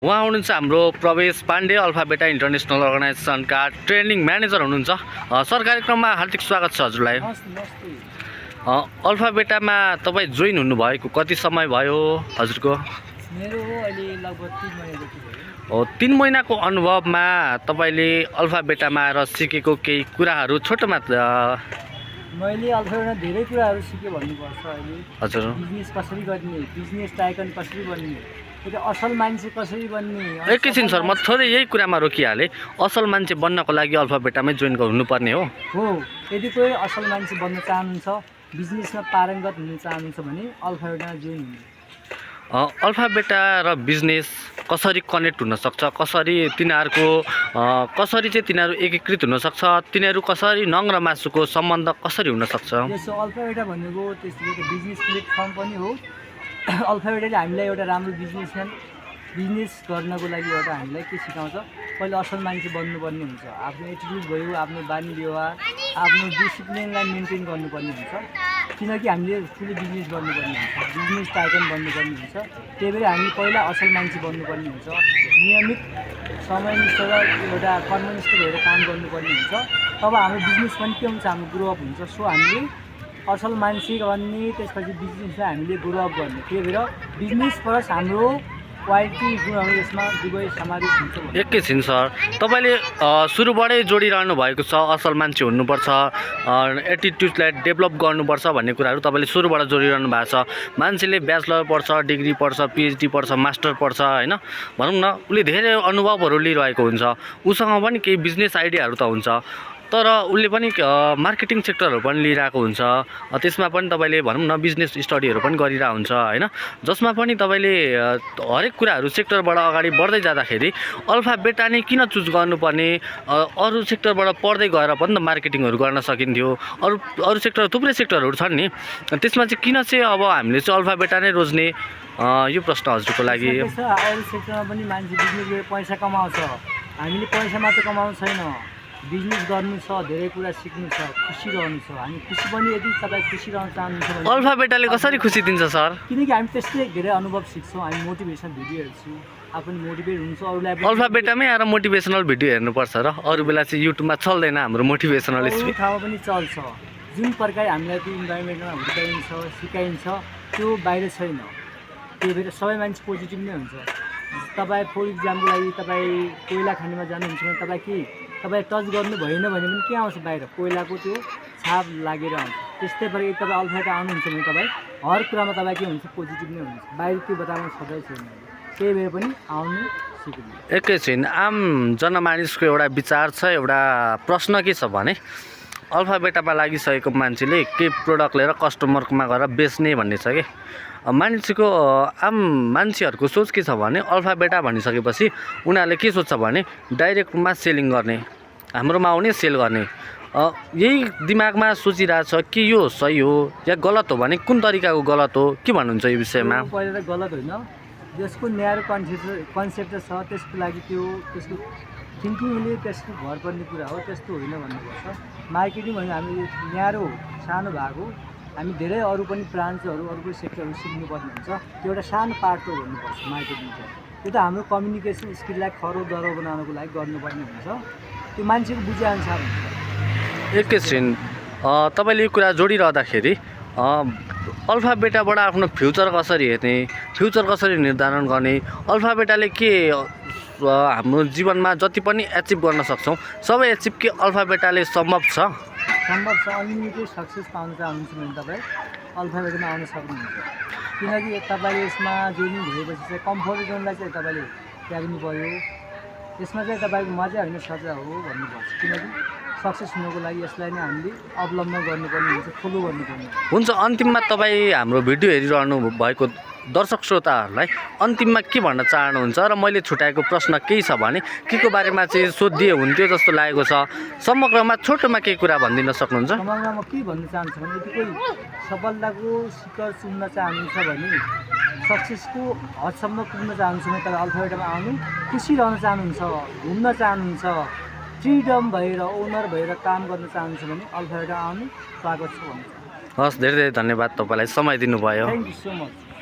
उहाँ हुनुहुन्छ हाम्रो Pravesh Pandey, alpha beta international अर्गनाइजेसनका ट्रेनिङ म्यानेजर हुनुहुन्छ। सर, कार्यक्रममा हार्दिक स्वागत छ हजुरलाई। अल्फा बेटामा तपाईँ जोइन हुनुभएको कति समय भयो हजुरको? मेरो अहिले लगभग 3 महिनादेखि भयो। 3 महिनाको अनुभवमा तपाईँले अल्फा बेटामा आएर सिकेको केही कुराहरू छोटोमा मैले अल्फाबाट धेरै कुराहरू सिकेँ भन्नुपर्छ। अहिले हजुर, बिजनेस कसरी गर्ने, बिजनेस टाइकन कसरी बन्ने, एउटा असल मान्छे कसरी बन्ने। एकैछिन सर, म थोरै यही कुरामा रोकिहालेँ। असल मान्छे बन्नको लागि अल्फा बेटामै जोइन गर्नुपर्ने हो? हो, यदि कोही असल मान्छे बन्न चाहनुहुन्छ, बिजनेसमा पारङ्गत हुन चाहनुहुन्छ भने अल्फा बेटामा जोइन हुनु। अल्फा बेटा र बिजनेस कसरी कनेक्ट हुनसक्छ, कसरी तिनीहरूको कसरी चाहिँ तिनीहरू एकीकृत हुनसक्छ, तिनीहरू कसरी नङ र मासुको सम्बन्ध कसरी हुनसक्छ? त्यसो अल्फा बेटा भनेको त्यसको एउटा बिजनेस प्लेटफर्म पनि हो। अल्फा बेटाले हामीलाई एउटा राम्रो बिजनेस गर्नको लागि एउटा हामीलाई के सिकाउँछ, पहिला असल मान्छे बन्नुपर्ने हुन्छ। आफ्नो एटिट्युड भयो, आफ्नो बानी व्यवहार, आफ्नो डिसिप्लिनलाई मेन्टेन गर्नुपर्ने हुन्छ। किनकि हामीले ठुलो बिजनेस गर्नुपर्ने हुन्छ, बिजनेस टाइकन बन्नुपर्ने हुन्छ। त्यही भएर हामीले पहिला असल मान्छे बन्नुपर्ने हुन्छ, नियमित समयनिष्ठ र एउटा कर्मनिष्ठ भएर काम गर्नुपर्ने हुन्छ। तब हाम्रो बिजनेस पनि के हुन्छ, हाम्रो ग्रो अप हुन्छ। सो हामीले असल मान्छे बन्ने, त्यसपछि बिजनेसलाई हामीले ग्रो अप गर्ने। त्यही भएर बिजनेस प्लस हाम्रो क्वालिटी गुणहरू यसमा दुवै समावेश हुन्छ। एकैछिन सर, तपाईँले सुरुबाटै जोडिरहनु भएको छ, असल मान्छे हुनुपर्छ, एटिट्युडलाई डेभलप गर्नुपर्छ भन्ने कुराहरू तपाईँले सुरुबाट जोडिरहनु भएको छ। मान्छेले ब्याचलर पढ्छ, डिग्री पढ्छ, पिएचडी पढ्छ, मास्टर पढ्छ, होइन, भनौँ न, उसले धेरै अनुभवहरू लिइरहेको हुन्छ, उसँग पनि केही बिजनेस आइडियाहरू त हुन्छ, तर उसले पनि मार्केटिङ सेक्टरहरू पनि लिइरहेको हुन्छ। त्यसमा पनि तपाईँले भनौँ न बिजनेस स्टडीहरू पनि गरिरहेको हुन्छ, होइन, जसमा पनि तपाईँले हरेक कुराहरू सेक्टरबाट अगाडि बढ्दै जाँदाखेरि अल्फा बेटा नै किन चुज गर्नुपर्ने? अरू सेक्टरबाट पढ्दै गएर पनि त मार्केटिङहरू गर्न सकिन्थ्यो। अरू सेक्टर, थुप्रै सेक्टरहरू छन् नि, त्यसमा चाहिँ किन चाहिँ अब हामीले चाहिँ अल्फा बेटा नै रोज्ने? यो प्रश्न हजुरको लागि। अरू सेक्टरमा पनि मान्छे बिजनेस गरेर पैसा कमाउँछ, हामीले पैसा मात्र कमाउनु छैन, बिजनेस गर्नु छ, धेरै कुरा सिक्नु छ, खुसी रहनु छ। हामी खुसी पनि, यदि तपाईँ खुसी रहन चाहनुहुन्छ भने अल्फा बेटाले कसरी खुसी दिन्छ सर? किनकि हामी त्यस्तै धेरै अनुभव सिक्छौँ, हामी मोटिभेसन भिडियो हेर्छौँ, आफू मोटिभेट हुन्छ, अरूलाई अल्फा बेटामै आएर मोटिभेसनल भिडियो हेर्नुपर्छ र अरू बेला चाहिँ युट्युबमा चल्दैन हाम्रो मोटिभेसनल स्पिच? ठाउँमा पनि चल्छ। जुन प्रकार हामीलाई त्यो इन्भाइरोमेन्टमा हुर्काइन्छ, सिकाइन्छ, त्यो बाहिर छैन। त्यही भएर सबै मान्छे पोजिटिभ नै हुन्छ। तपाईँ फर इक्जाम्पल लागि तपाईँ कोइला खानीमा जानुहुन्छ भने तपाईँ टच गर्नु भएन भने पनि के आउँछ, बाहिर कोइलाको त्यो छाप लागेर आउँछ। त्यस्तै प्रकार तपाईँ अल्फा बेटा आउनुहुन्छ भने तपाईँ हर कुरामा तपाईँ के हुन्छ, पोजिटिभ नै हुन्छ, बाहिर त्यो बताउनु सधैँ छैन। त्यही भएर पनि आउनु सिक्नु। एकैछिन, आम जनमानिसको एउटा विचार छ, एउटा प्रश्न के छ भने अल्फा बेटामा लागिसकेको मान्छेले केही प्रडक्ट लिएर कस्टमरमा गएर बेच्ने भन्ने छ कि मान्छेको। आम मान्छेहरूको सोच के छ भने अल्फा बेटा भनिसकेपछि उनीहरूले के सोच्छ भने डाइरेक्टमा सेलिङ गर्ने, हाम्रोमा आउने सेल गर्ने। यही दिमागमा सोचिरहेछ कि यो सही हो या गलत हो भने कुन तरिकाको गलत हो, के भन्नुहुन्छ यो विषयमा? पहिला त गलत होइन, जसको न्यारो कन्सेप्ट छ त्यसको लागि त्यसको थिङ्किङले त्यसको भर पर्ने कुरा हो, त्यस्तो होइन भन्नुपर्छ। मार्केटिङ भने हामी न्यारो सानो भाग हो, हामी धेरै अरू पनि ब्रान्चहरू, अरू पनि सेक्टरहरू सिक्नुपर्ने हुन्छ। त्यो एउटा सानो पार्ट हो भन्नुपर्छ मार्केटिङ चाहिँ। त्यो त हाम्रो कम्युनिकेसन स्किललाई खरो दह्रो बनाउनको लागि गर्नुपर्ने हुन्छ, त्यो मान्छेको बुझेअनुसार हुन्छ। एकैछिन, तपाईँले यो कुरा जोडिरहँदाखेरि अल्फा बेटाबाट आफ्नो फ्युचर कसरी हेर्ने, फ्युचर कसरी निर्धारण गर्ने, अल्फा बेटाले के हाम्रो जीवनमा जति पनि एचिभ गर्न सक्छौँ सबै एचिभ के अल्फा बेटाले सम्भव छ? सम्भव छ। अनलिमिटेड सक्सेस पाउन चाहनुहुन्छ भने तपाईँ अल्फा बेटामा आउन सक्नुहुन्छ। किनकि तपाईँले यसमा जोइनिङ भएपछि चाहिँ कम्फर्ट जोनलाई चाहिँ तपाईँले त्याग्नु पऱ्यो। यसमा चाहिँ तपाईँको मजा होइन, सजा हो भन्नुपर्छ। किनकि सक्सेस हुनको लागि यसलाई नै हामीले अवलम्बन गर्नुपर्ने हुन्छ, फलो गर्नुपर्ने हुन्छ। अन्तिममा तपाईँ हाम्रो भिडियो हेरिरहनु भएको दर्शक श्रोताहरूलाई अन्तिममा के भन्न चाहनुहुन्छ र मैले छुट्याएको प्रश्न केही छ भने के को बारेमा चाहिँ सोधिदिए हुन्थ्यो जस्तो लागेको छ? समग्रमा छोटोमा केही कुरा भनिदिन सक्नुहुन्छ? समग्रमा के भन्न चाहन्छु भने यदि कोही सफलताको शिखर चुन्न चाहनुहुन्छ भने, सक्सेसको हदसम्म पुग्न चाहनुहुन्छ भने तपाईँ अल्फा बेटामा आउनु। खुसी रहन चाहनुहुन्छ, घुम्न चाहनुहुन्छ, फ्रिडम भएर ओनर भएर काम गर्न चाहनुहुन्छ भने अल्फा बेटामा आउनु स्वागत छ भन्नु। हस्, धेरै धेरै धन्यवाद, तपाईँलाई समय दिनुभयो। Thank you so much.